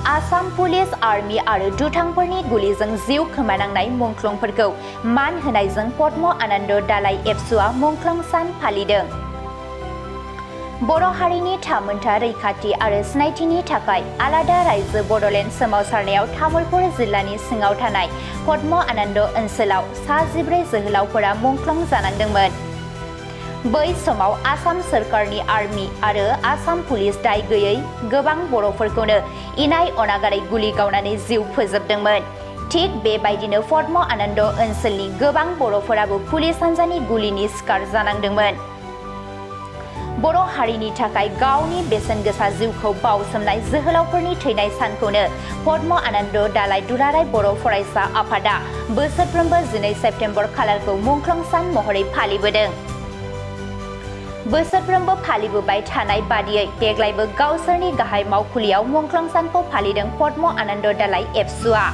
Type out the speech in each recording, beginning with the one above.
Assam police army आरो दुथांफोरनि गुलिजों जिउ खोमानांनाय मुंख्लंफोरखौ मान होनायजों पद्म आनन्द दालाइ एबसुआ मुंख्लं सान फालिदों। बर' हारिनि थामोनथा रैखाथि आरो सिनायथिनि थाखाय आलादा रायजो बड'लेण्ड सोमावसारनायाव तामुलपुर जिल्लानि सिङाव थानाय पद्म आनन्द ओनसोलाव सा 14 जोहोलावफोरा मुंख्लं जानांदोंमोन। बै समाव आसाम सोरखारनि आर्मी आरो आसाम पुलिस दाय गैयै गोबां बर'फोरखौनो इनाय अनागारै गुलि गावनानै जिउ फोजोबदोंमोन। थिग बेबायदिनो पद्म आनन्द ओनसोलनि गोबां बर'फोराबो पुलिस हान्जानि गुलिनि शिकार जानांदोंमोन। बर' हारिनि थाखाय गावनि बेसेन गोसा जिउखौ बाउसोमनाय जोहोलावफोरनि थैनाय सानखौनो पद्म आनन्द दालाइ दुलाराय बर' फरायसा आफादा बोसोरफ्रोमबो 12 सेप्तेम्बर खालारखौ मुंख्लं सान महरै फालिबोदों। बोसोरफ्रोमबो फालिबोबाय थानाय बादियै देग्लायबो गावसोरनि गाहाय मावखुलियाव मुंख्लं सानखौ फालिदों पद्म आनन्द दालाइ एबसुआ।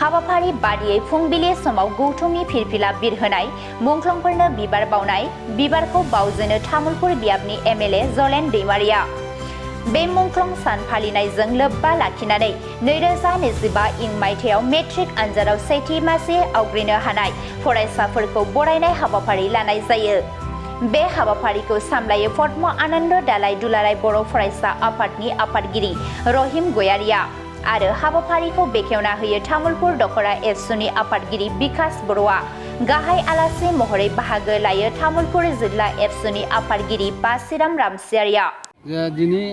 हाबाफारि बादियै फुंबिलि समाव गौथुमनि फिरफिला बिरहोनाय, मुंख्लंफोरनो बिबार बावनाय, बिबारखौ बावजेनो तामुलपुर बियाबनि एमएलए जलेन दैमारिया। बे मुंख्लं सान फालिनायजों लोब्बा लाखिनानै 2025 इं मायथाइयाव मेट्रिक आनजादाव सेथि मासि आवग्रिनो हानाय फरायसाफोरखौ बरायनाय हाबाफारि लानाय जायो। बे हाबाफारिखौ सामलायो पद्म आनन्द दालाइ दुलाराय बर' फरायसा आफादनि आफादगिरि रहिम गयारिया आरो हाबाफारिखौ बेखेवना होयो तामुलपुर दखरा एबसुनि आफादगिरि बिकास बर'आ। गाहाय आलासि महरै बाहागो लायो तामुलपुर जिल्ला एबसुनि आफादगिरि बासिराम रामसियारिया। दिनै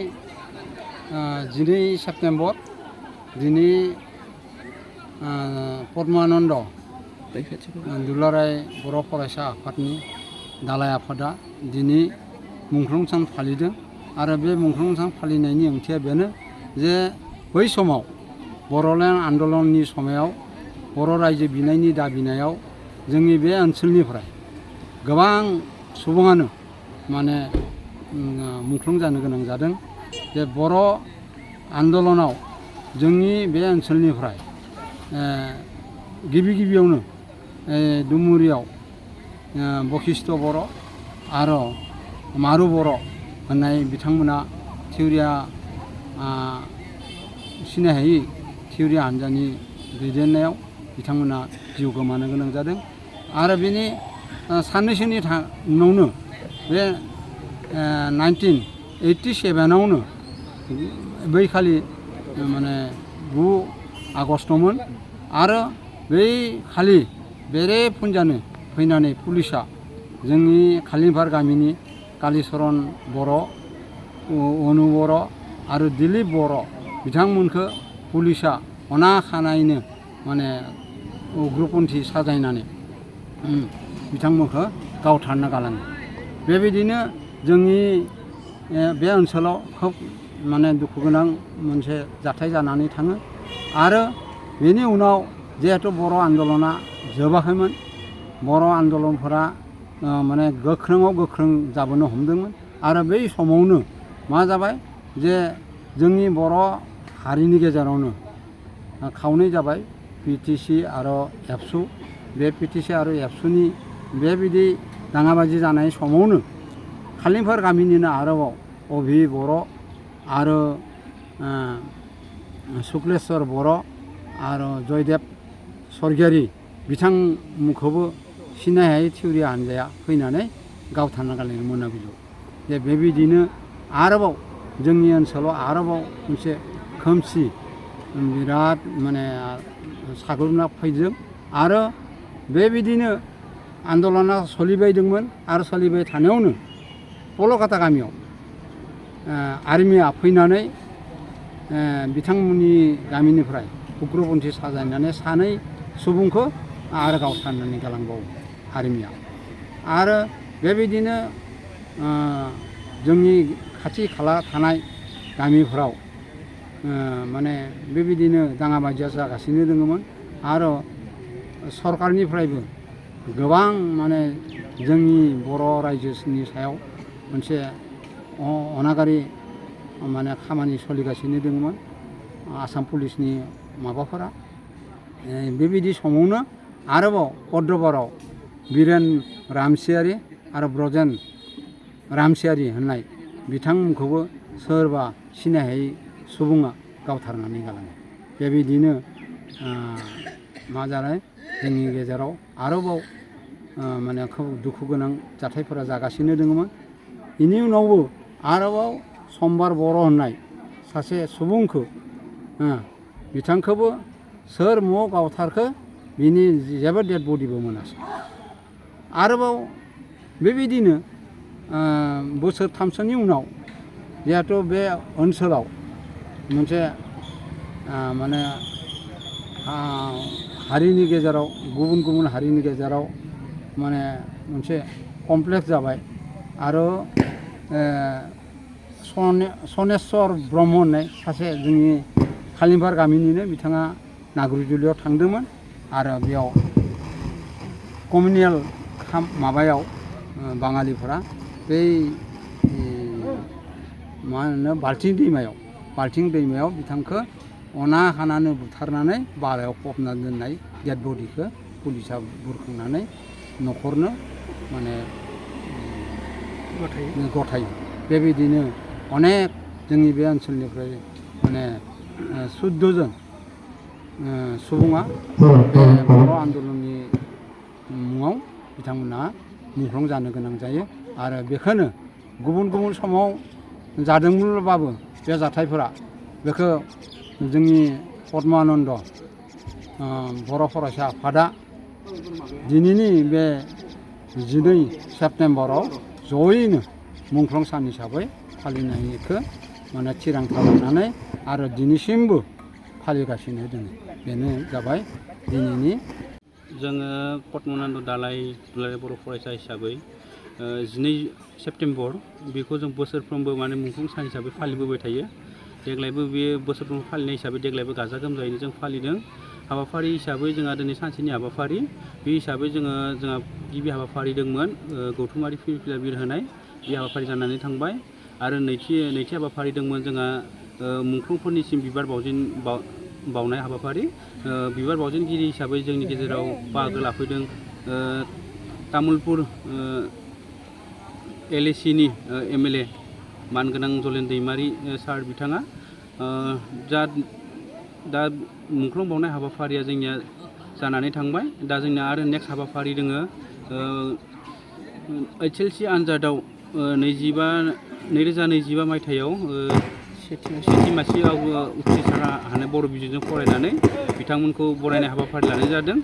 12 सेप्तेम्बर दिनै पद्म आनन्द दुलाराय बर' फरायसा आफादनि दालाइ आफादा दिनै मुंख्लं सान फालिदों आरो बे मुंख्लं सान फालिनायनि ओंथिया बेनो जे बै समाव बड'लेण्ड आन्दलननि समाव बर' रायजो बिनायनि दाबिनायाव जोंनि बे ओनसोलनिफ्राय गोबां सुबुङानो माने मुंख्लं जानो गोनां जादों। जे बर' आन्दलनाव जोंनि बे ओनसोलनिफ्राय गिबियावनो दुमुरियाव बखिष्ट बर' आरो मारु बर' होननाय बिथांमोना थिउरिया सिनायहायै थिउरिया हान्जानि दैदेननायाव बिथांमोना जिउ गोमानो गोनां जादों। आरो बेनि साननैसोनि उनावनो बे 1987आवनो बैखालि माने 9 आगष्टमोन आरो बै खालि बेरे फुंजानो फैनानै पुलिसा जोंनि खालिमफार गामिनि कालिचरन बर', अनु बर' आरो दिलीप बर' बिथांमोनखौ पुलिसा अनाखानायैनो माने उग्रपन्थी साजायनानै बिथांमोनखौ गावथारना गालाङो। बेबायदिनो जोंनि बे ओनसोलाव खोब माने दुखु गोनां मोनसे जाथाय जानानै थाङो। आरो बेनि उनाव जिहेथु बर' आन्दलना जोबाखैमोन, बर' आन्दलनफोरा माने गोख्रोङाव गोख्रों जाबोनो हमदोंमोन। आरो बै समावनो मा जाबाय जे जोंनि बर' हारिनि गेजेरावनो खावनै जाबाय पिटिसि आरो एबसु। बे पिटिसि आरो एबसुनि बेबायदि दाङाबाजि जानाय समावनो खालिमफार गामिनिनो आरोबाव अभि बर' आरो सुक्लेस्वर बर' आरो जयदेब सरगियारि बिथांमोनखौबो सिनायहायै थिउरिया हान्जाया फैनानै गावथारना गालाङो मोनाबिलियाव। जे बेबायदिनो आरोबाव जोंनि ओनसोलाव आरोबाव मोनसे खोमसि बिराद माने साग्लोबना फैदों। आरो बेबायदिनो आन्दलना सोलिबायदोंमोन आरो सोलिबाय थानायावनो पलकाता गामियाव आर्मिया फैनानै बिथांमोननि गामिनिफ्राय उग्रपन्थी साजायनानै 2 सुबुंखौ आरो गावथारनानै गालांबावो आर्मिया। आरो बेबायदिनो जोंनि खाथि खाला थानाय गामिफोराव माने बेबायदिनो दाङाबाजिया जागासिनो दङमोन। आरो सरकारनिफ्रायबो गोबां माने जोंनि बर' रायजोनि सायाव मोनसे अनागारि माने खामानि सोलिगासिनो दङमोन आसाम पुलिसनि माबाफोरा। बेबायदि समावनो आरोबाव पद्मपाराव बिरेन रामसियारि आरो ब्रजेन रामसियारि होननाय बिथांमोनखौबो सोरबा सिनायहायै सुबुङा गावथारनानै गालाङो बेबायदिनो मा जानाय जोंनि गेजेराव आरोबाव माने खोब दुखु गोनां जाथायफोरा जागासिनो दङमोन बेनि उनावबो आरोबाव सम्बार बर' होननाय सासे सुबुंखौ बिथांखौबो सोर म'आव गावथारखो बिनि जेबो डेड बडिबो मोनासै आरोबाव बेबायदिनो बोसोरथामसोनि उनाव जिहेथु बे ओनसोलाव मोनसे माने हारिनि गेजेराव गुबुन गुबुन हारिनि गेजेराव माने मोनसे कमप्लेक्स जाबाय आरो सनेस्वर ब्रह्म होननाय सासे जोंनि खालिमबार गामिनिनो बिथाङा नाग्रिजुलियाव थांदोंमोन आरो बेयाव कमिउनियेल माबायाव बाङालिफोरा बै मा होनो बाल्थिं दैमायाव बिथांखौ अना हानानै बुथारनानै बालायाव फबना दोननाय डेड बडिखौ पुलिसा बुरखांनानै न'खरनो माने गथायो बेबायदिनो अनेक जोंनि बे ओनसोलनिफ्राय माने 14 जन सुबुङा बे बर' आन्दलननि मुङाव बिथांमोना मुंख्लं जानो गोनां जायो आरो बेखौनो गुबुन गुबुन समाव जादोंमोनबाबो बे जाथायफोरा बेखौ जोंनि पद्मानन्द बर' फरायसा आफादा दिनैनि बे 12 सेप्तेम्बराव जयैनो मुंख्लं सान हिसाबै फालिनायखौ माने थिरांथा लानानै आरो दिनैसिमबो फालिगासिनो दङ बेनो जाबाय दिनैनि जोङो पद्मानन्द दालाइ दुलाराय बर' फरायसा हिसाबै 12 सेप्तेम्बर बेखौ जों बोसोरफ्रोमबो माने मुंख्लं सान हिसाबै फालिबोबाय थायो देग्लायबो बे बोसोरफ्रोमबो फालिनाय हिसाबै देग्लायबो गाजा गोमजायैनो जों फालिदों हाबाफारि हिसाबै जोंहा दिनै सानसेनि हाबाफारि बे हिसाबै जोंहा गिबि हाबाफारि दंमोन गौथुमारि फिल्म बिरहोनाय बे हाबाफारि जानानै थांबाय आरो नैथि हाबाफारि दंमोन जोंहा मुंख्लंफोरनिसिम बिबार बावनाय हाबाफारि बिबार बावजेनगिरि हिसाबै जोंनि गेजेराव बाहागो लाफैदों तामुलपुर LACनि MLA मानगोनां जलेन दैमारि सार बिथाङा दा मुंख्लं बावनाय हाबाफारिया जोंनिया जानानै थांबाय दा जोंना आरो नेक्स्ट हाबाफारि दङ HLC आनजादाव 2025 मायथाइयाव सेथि मासियाव उथ्रिसार हानाय बर' बिजोंजों फरायनानै बिथांमोनखौ बरायनाय हाबाफारि लानाय जादों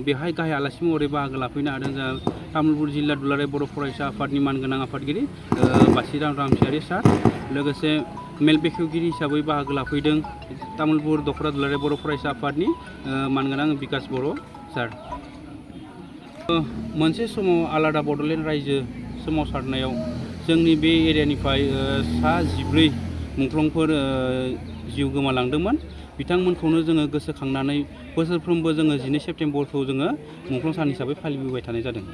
बेहाय गाहाय आलासि महरै बाहागो लाफैनो हादों जा तामुलपुर जिल्ला दुलाराय बर' फरायसा आफादनि मानगोनां आफादगिरि बासिराम रामसियारि सार लोगोसे मेल बेखेवगिरि हिसाबै बाहागो लाफैदों तामुलपुर दखरा दुलाराय बर' फरायसा आफादनि मानगोनां बिकास बर' सार मोनसे समाव आलादा बड'लेण्ड रायजो सोमावसारनायाव जोंनि बे एरियानिफ्राय सा 14 मुंख्लंफोर जिउ गोमालांदोंमोन बिथांमोनखौनो जोङो गोसोखांनानै बोसोरफ्रोमबो जोङो 12 सेप्तेम्बरखौ जोङो मुंख्लं सान हिसाबै फालिबोबाय थानाय जादों।